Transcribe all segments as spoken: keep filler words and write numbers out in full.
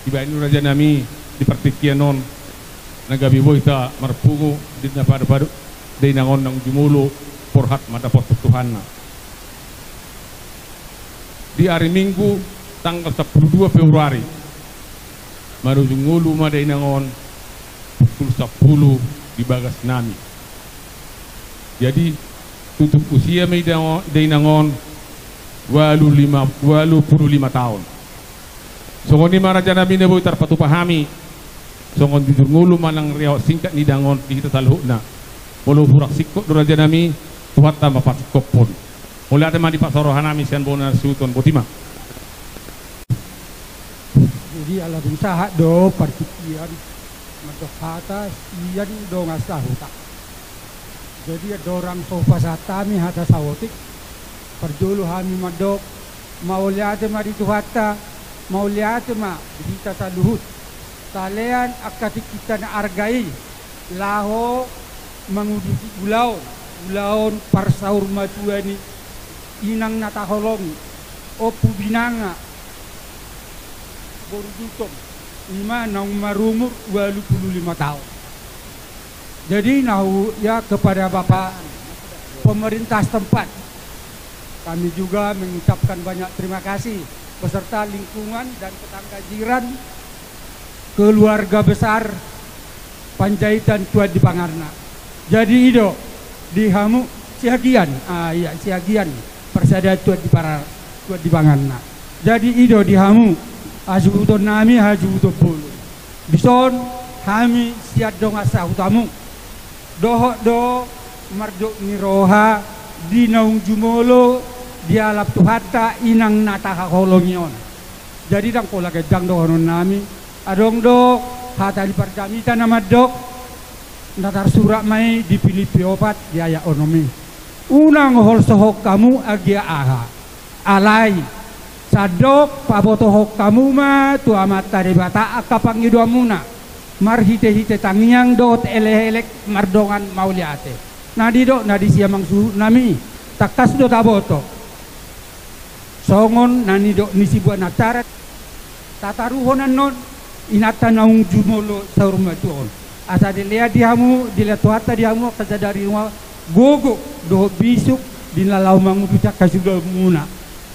Dibahen i rajanami, di partingkian on na gabe boi hita marpungu di na padopadohon dainang on naung jumolo, borhat ma dapothon Tuhanna. Di ari Minggu tanggal sampulu dua Februari, marujung ngolu ma dainang on pukul sampulu di bagasnami. Jadi tutup usia ma i dainang on ualu lima, ualu pulu lima taon. Songon i ma rajanami na boi tarpatupa hami. Songon jujur ngolu manang riwayat singkat ni dainang on di hita saluhutna. Molo hurang singkop do rajanami, Tuhanta ma pasingkophon. Mauliate ma di pasarohanami sian bona na suhut on, botima. Jadi ala dung sahat do partingkian mandok hata sian dongan sahuta. Jadi andorang so pasahat hami hata saotik, parjolo hami mandok mauliate ma di Tuhanta, mauliate ma di hita saluhut. Salean angka tingkinta na arga i laho manguduti ulaon, ulaon parsaurmatua ni inang na taholongi, Ompu Binanga boru Gultom, i ma naung marumur ualu pulu lima taon. Jadi na hu-, ya, kepada Bapak pemerintah setempat, kami juga mengucapkan banyak terima kasih beserta lingkungan dan tetangga jiran keluarga besar Panjaitan Tuan di Pangarna. Jadi i do di hamu Siagian, ah, iya, Siagian, Persada Tuan di Para-, Tuan di Pangarna. Jadi i do di hamu hasuhutonnami, hasuhuton bolon. Dison hami sian dongan sahutamu dohot do mardok ni roha di naung jumolo dialap Tuhanta inang na tahaholongi on. Jadi ndang pola ganjang dohononnami, adong do hata ni parjamita na mandok, na tarsurat ma i di Pilippi opat di ayat onom i. Unang holsohon hamu agia aha. Alai sandok pabotohon hamu ma tu Amanta Debata angka pangidoanmuna marhitehite tangiang dohot elekelek mardongan mauliate. Na nidok na di siamang suhutnami, tangkas do taboto. Songon na nidok ni sibuat na cara tataruhon annon inanta naung jumolo saurmatua on. Asa dilean di hamu, dilean Tuhanta di hamu angka sadari nunga gogo dohot bisuk di na laho manguduti angka sulamuna.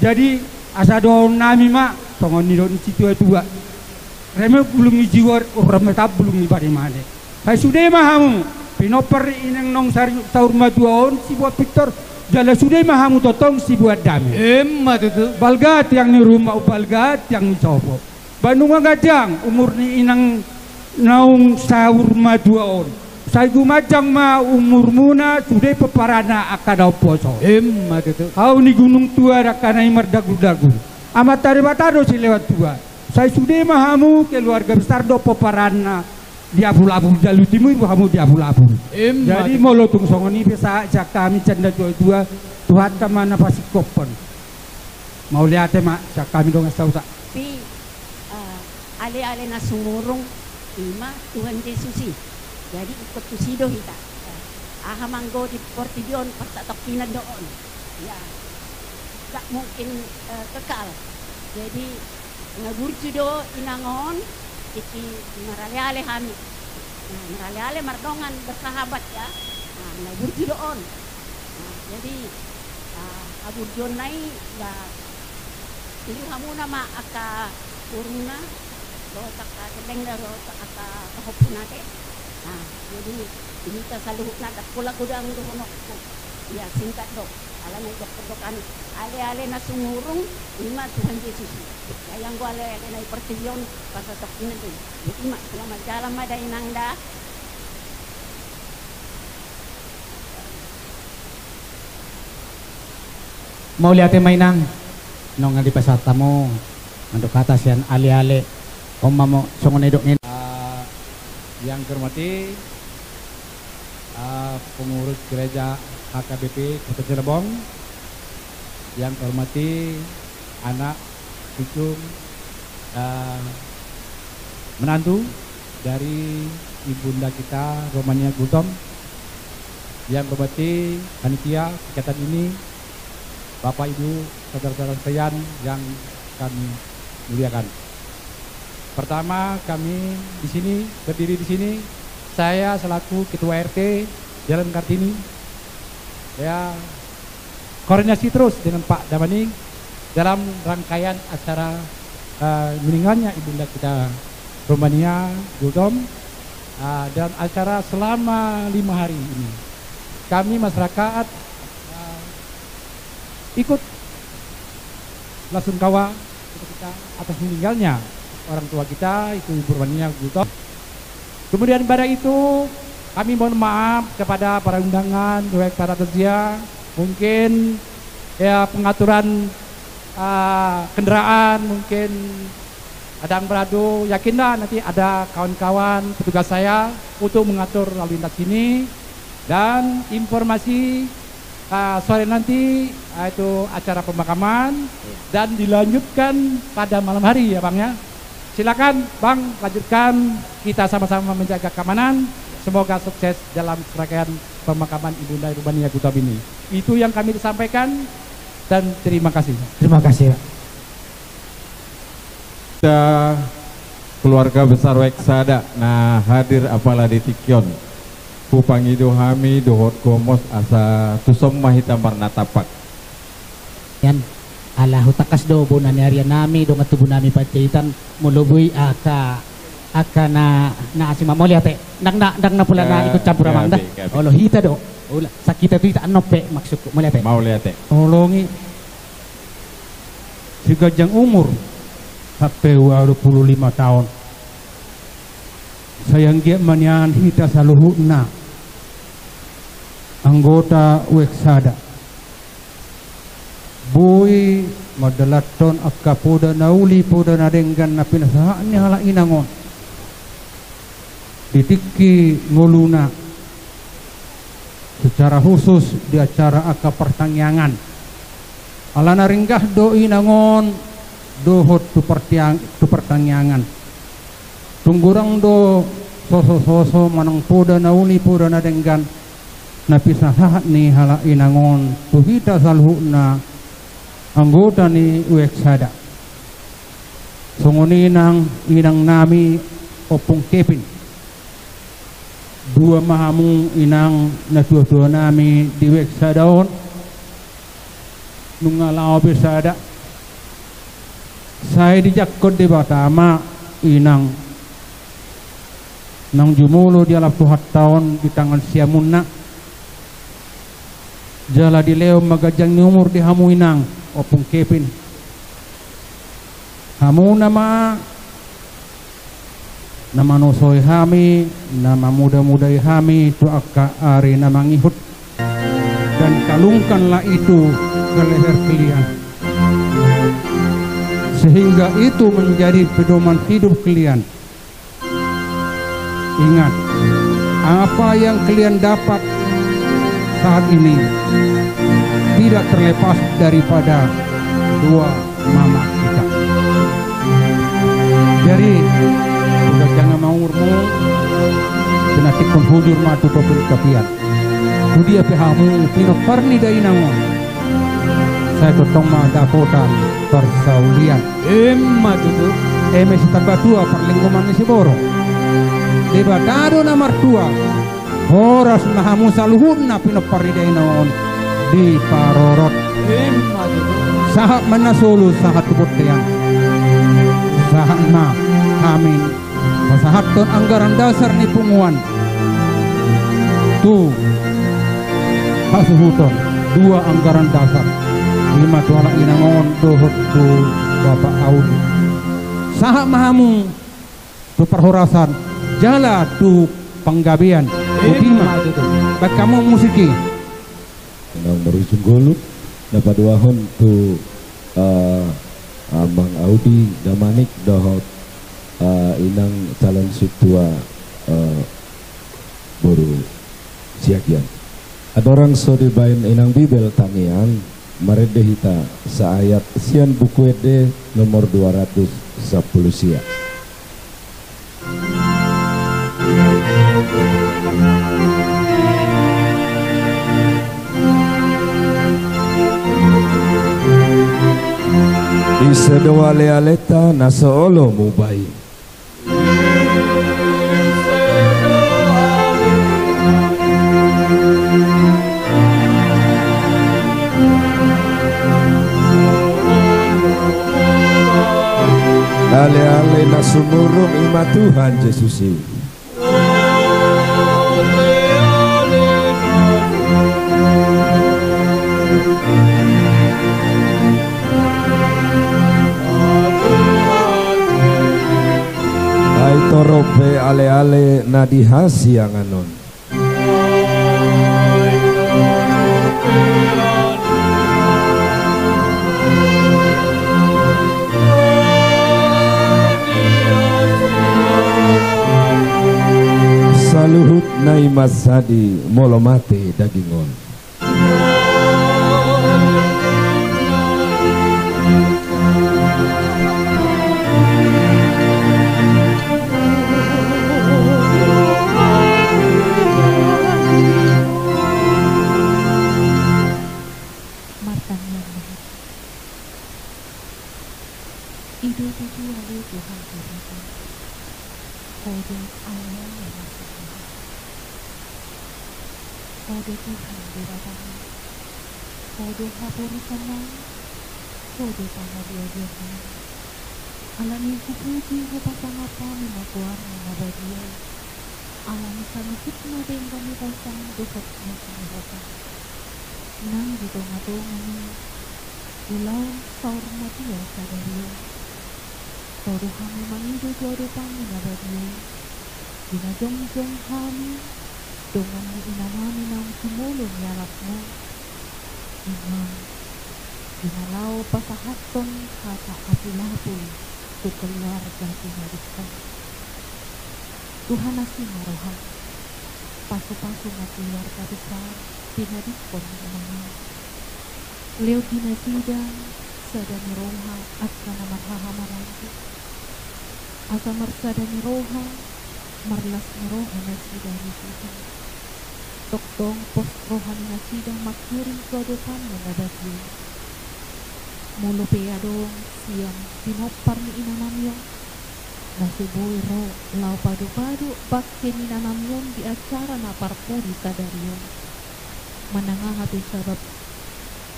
Jadi asa dohononnami ma songon nidok ni situatua: Reme bulung ni jiwo, reme tabulung ni parimane. Sai sude ma hamu pinompar ni inang naung sari-, saurmatua on sibuat pintor, jala sude ma hamu tongtong sibuat dame. Emma tutu. Balga tiang ni ruma, balga tiang ni sopo. Ba nunga ganjang umur ni inang naung saurmatua on, sai gumanjang ma umurmuna sude pomparanna angka daompos on. Emma tutu. Hau ni gunung tua dangkana i mardagur-dagur. Amanta Debata do silehon tua. Sai sude ma hamu keluarga besar dohot pomparanna di apul-apul, jala tung timur hamu di apul-apul. Emma tutu. Jadi molo tung songon i pe sahat sian hami sian na tua-tua, Tuhanta ma na pasingkophon. Mauliate ma sian hami dongan sahuta. Tapi, eh, ale-ale na sumurung i ma Tuhan Jesus i. Jadi ingkon tusi do hita. Aha ma anggo di portibi on, parsatongkinan do on. Ya, gak mungkin, eh, kekal. Jadi na burju do inang on, tingki marale-ale hami. Nah, marale-ale mardongan bersahabat ya. Nah, na burju do on. Nah, jadi, ah, haburjuonna i, ya, tiru hamuna ma angka boruna dohot angka gellengna dohot angka pahompuna ate. Nah, jadi di hita saluhutna ndang pola godang dohononku. Ya, singkat do. Alana i dokkon do kan, ale-ale na sumurung i ma Tuhan Jesus i. Jadi anggo ale-ale na di portibi on, parsatongkinan do i. Jadi i ma, selamat jalan ma dainang da. Mauliate ma inang, nunga dipasahat hamu mandok hata sian ale-ale. On ma songon na nidok ni, ah, yang kami hormati, ah, pengurus gereja H K B P Kota Cirebon, yang kami hormati anak, cucu, eh, menantu dari ibunda kita Romania Gultom, yang kami hormati panitia kegiatan ini, Bapak Ibu saudara-saudara sekalian yang kami muliakan. Pertama, kami di sini, berdiri di sini, saya selaku Ketua R T Jalan Kartini, ya, koordinasi terus dengan Pak Damanik dalam rangkaian acara, eh, meninggalnya Ibunda kita Rumania Gultom, eh, dalam acara selama lima hari ini. Kami masyarakat, eh, ikut belasungkawa untuk kita atas meninggalnya orang tua kita, itu Ibu Rumania Gultom. Kemudian pada itu, kami mohon maaf kepada para undangan, baik para kerja, mungkin, ya, pengaturan, ah, kendaraan, mungkin ada yang beradu, yakinlah nanti ada kawan-kawan petugas saya untuk mengatur lalu lintas ini. Dan informasi, ah, sore nanti, ah, itu acara pemakaman. Iya. Dan dilanjutkan pada malam hari, ya, Bang, ya. Silakan, Bang, lanjutkan, kita sama-sama menjaga keamanan. Semoga sukses dalam serangkaian pemakaman Ibunda Rumania Gultom ini. Itu yang kami sampaikan, dan terima kasih. Terima kasih, Pak. Hita keluarga besar Wek Sada na hadir apala di tingki on. Hupangido hami dohot gomos asa tuson ma hita marnatampak. Yan, ala hutangkas do bona ni arian nami, dongan tubu nami Panjaitan, molo boi angka, angka na, na asing ma, mauliate. Ndang na, ndang na pola na ikut campur amang da. Gabe, gabe. Olo hita do. Olo, sakita tu hita annon pe maksudku. Mauliate. Mauliate. Olo ngi. Seganjang umur sampe ualu pulu lima taon. Sai anggiat ma nian hita saluhutna anggota Wek Sada boi mandalanhon angka poda na uli, poda na denggan na pinasahat ni halak inang on di tingki ngoluna, secara khusus di acara angka partangiangan. Alana ringgas do inang on dohot tu partiang-, tu partangiangan. Tung godang do soso-soso manang poda na uli, poda na denggan na pinasahat ni halak inang on tu hita saluhutna anggota ni Wek Sada. Songon i nang inang nami Ompung Kevin. Dua ma hamu inang na tua-tua nami di Wek Sada on. Nunga laho be sada, sai dijangkon Debata ma inang nang jumolo dialap Tuhanta on di tangan siamunna. Jala dilehon ma ganjang ni umur di hamu inang Ompung Kevin. Hamuna ma na manosoi hami, na mamuda-mudai hami tu angka ari na mangihut. Dan kalungkanlah itu ke leher kalian, sehingga itu menjadi pedoman hidup kalian. Ingat, apa yang kalian dapat saat ini tidak terlepas daripada doa mama kita. Jadi, udah jangan mau ngurmu, penatikkon hujur matu topin kapian. Tu dia pe hamu pinompar ni dainang on, sai tongtong ma dapotan parsaulian. Emma tutu. Eme sitamba tua parlinggoman ni siborok. Debata do na martua. Horas ma hamu saluhutna pinompar ni dainang on diparorot. Emma tutu. Sahat ma na solu, sahat tu bontean. Sahat ma hami pasahathon anggaran dasar ni punguan tu hasuhuton dua anggaran dasar, ima tu halak inang on dohot tu Bapak Audi. Sahat ma hamu tu parhorasan jala tu panggabean. Boti ma. Emma tutu. Baen hamu musik i. Nang marujung ngolu na paduahon tu, eh, Amang Audi Damanik dohot, eh, inang calon sintua, eh, boru Siagian. Andorang so dibaen inang Bibel tangiang, marende hita saayat sian Buku Ende nomor dua ratus sampulu sia. Ise do ale-aleta na so olo mubaen? Ale-ale na sumurung i ma Tuhan Jesus i. Ai torop pe ale-ale na di hasiangan on. Saluhutna i ma sadi molo mate daging on. Martangiang ma hita. I do tutu ale Tuhan Debata. Ho do ale-ale na sumurung. Ho do Tuhan Debatanami. Ho do haporusanami. Ho do pangadiadiannami. Alani i hupuji hupasangap hami ma goarmu na badia i. Alani saluhutna denggan ni pasam dohot na sumurung. Nang di tonga-tonga ni ulaon saur matua sadari on, ro do hami mangido tu adopanmu na badia i. Di na jongjong hami, dongan ni inanami naung jumolo mialap ma. Ima, di na laho pasahathon hata apul-apul tu keluarga pinadingkon. Tuhan, asi ma roham. Pasu-pasu ma keluarga besar pinadingkon ni inanami. Lehon di nasida sada ni roha angka na marhahamaranggi. Asa marsada ni roha, marlas ni roha nasida di Tuhan. Tongtong pos roha ni nasida mangkuring tu adopanmu na badia i. Molo pe adong sian pinompar ni inanami on na so boi ro laho pado-pado bangke ni inanami on di acara na parpudi sadari on, manang aha pe sabab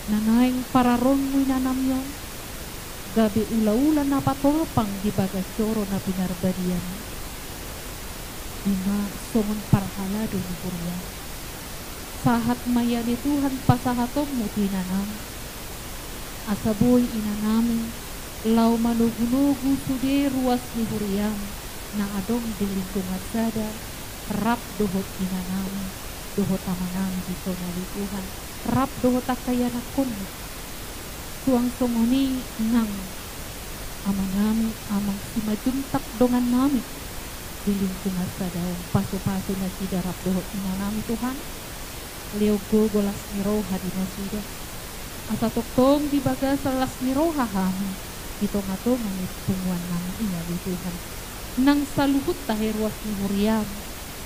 na naeng pararonmu inanami on, gabe ula-ula na patolpang di bagas joro na pinarbadiamu. Ima songon parhalado ni huriam. Sahat ma i ale Tuhan pasahatonmu tu inanami. Asa boi inanami laho manogu-nogu sude ruas ni huriam na adong di lingkungan sada, rap dohot inanami dohot amanami dison ale Tuhan, rap dohot angka ianakhonmu. Suang songon i nang amanami, Amang Simanjuntak dongannami di lingkungan sada on, pasu-pasu nasida rap dohot inanami Tuhan. Lehon gogo las ni roha di nasida. Asa tongtong di bagasan las ni roha hami di tonga-tonga ni punguannami i ale Tuhan. Nang saluhut tahe ruas ni huriam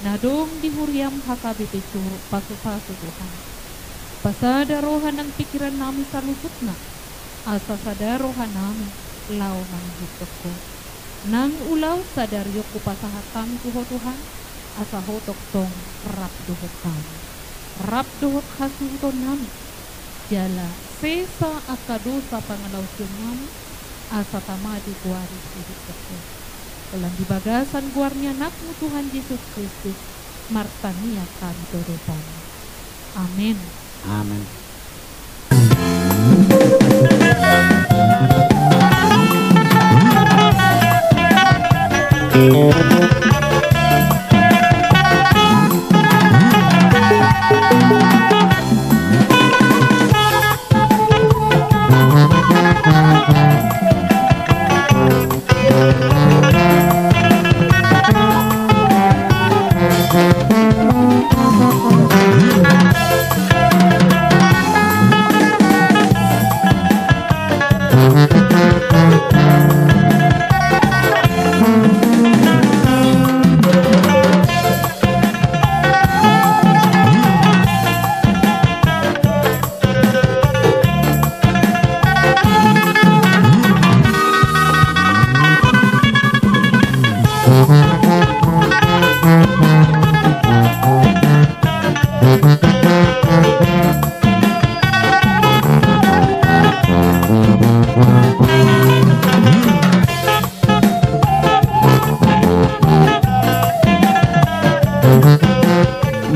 na adong di huriam H K B P Curug, pasu-pasu Tuhan. Pasada roha nang pingkirannami saluhutna, asa sada rohanami laho mangihuthon Ho. Nang ulaon sadari on hupasahat hami tu Ho Tuhan, asa Ho tongtong rap dohot hami, rap dohot hasuhutonnami, jala sesa angka dosa pangalaosionnami, asa tama di goar ni suhut Ho. Holan di bagasan goar ni Anakmu Tuhan Jesus Kristus, martangiang hami tu adopanmu. Amen. Amen.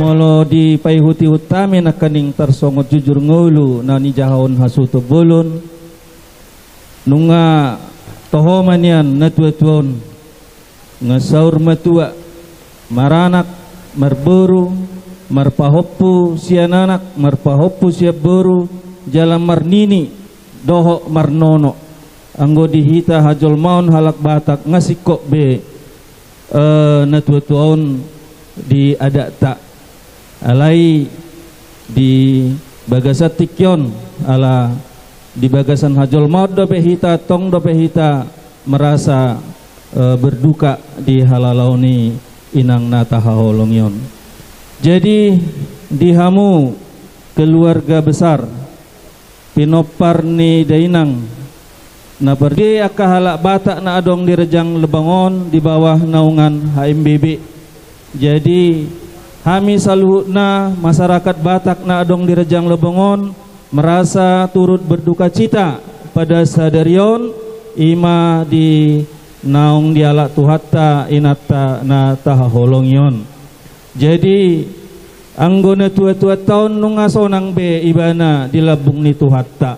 Molo dipaihut-ihut hami nangkaning tarsongon jujur ngolu na nijahahon hasuhuton bolon, nunga toho ma nian natua-tua on. Nga saur matua, maranak, marboru, marpahompu sian anak, marpahompu sian boru, jala marnini dohot marnono. Anggo di hita hajolmaon halak Batak nga singkop be, eh, natua-tua on di adatta. Alai di bagasan tingki on, ala di bagasan hajolmaon dope hita, tong dope hita merasa, eh, berduka di halalaon ni inang na tahaholongi on. Jadi, di hamu keluarga besar, pinompar ni dainang, na parjolo angka halak Batak na adong di Rejang Lebong on di bawah naungan H M B B. Jadi, hami saluhutna masyarakat Batak na adong di Rejang Lebong on merasa turut berduka cita pada sadari on, i ma di naung dialap Tuhanta inanta na tahaholongi on. Jadi, anggo natua-tuanta on nunga sonang be ibana di lambung ni Tuhanta.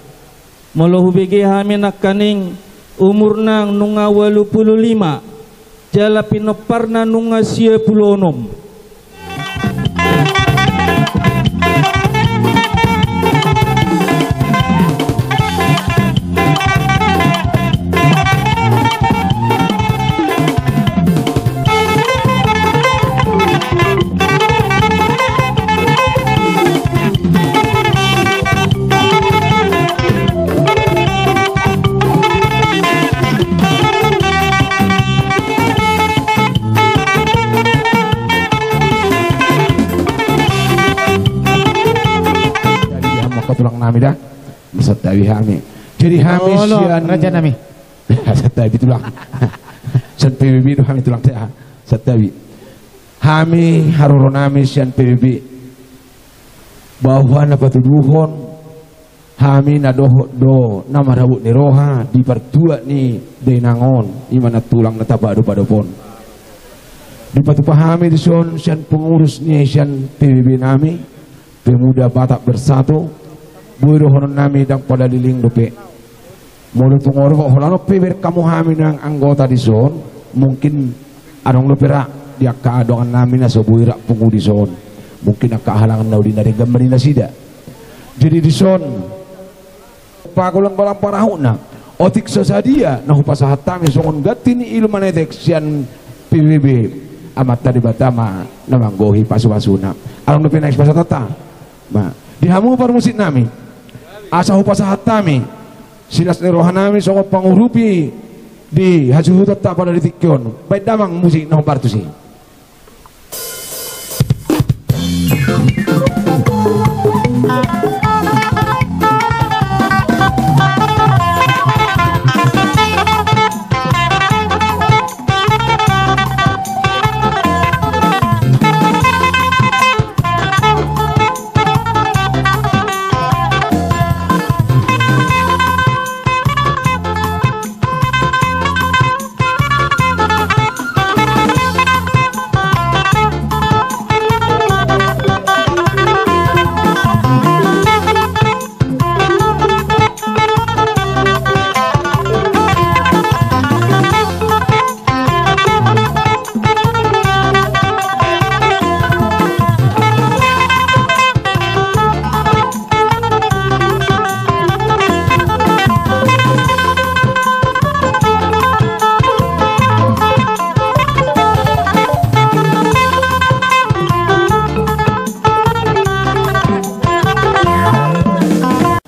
Molo hubege hami nangkaning umurna nunga ualu pulu lima, jala pinomparna nunga sia pulu onom. Jadi, hamu angka tulang nami da, santabi hami. Jadi, hami sian raja nami. Santabi tulang. Sian P B B do hami tulang da. Santabi. Hami haroro nami sian P B B, bahwa na patuduhon hami na dohot do na marhabot ni roha di partua ni dainang on, i ma na tulang na tapadu padopon. Dipatupa hami dison sian pengurus ni sian P B B nami, Pemuda Batak Bersatu, boi dohonon nami ndang pola leleng dope. Molo tung olo, holan on pe bereng hamu hami nang anggota dison, mungkin adong dope ra di angka dongan nami na so boi ra pungu dison. Mungkin angka halangan na uli na denggan ma di nasida. Jadi dison, pagolang-golang parahutna, otik so sadia na hupasahat hami songon ganti ni ilu manetek sian P B B, Amanta Debata ma na manggohi pasu-pasuna. Adong dope na hupasahat hami. Ma, di hamu parmusik nami, asa hupasahat hami silas ni roha nami songon pangurupi di hasuhutanta pada di tingki on. Baen damang musik na hombar tusi.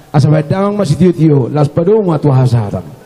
Asa baen damang ma sitio-tio, laos padomu ma tu hasahatan.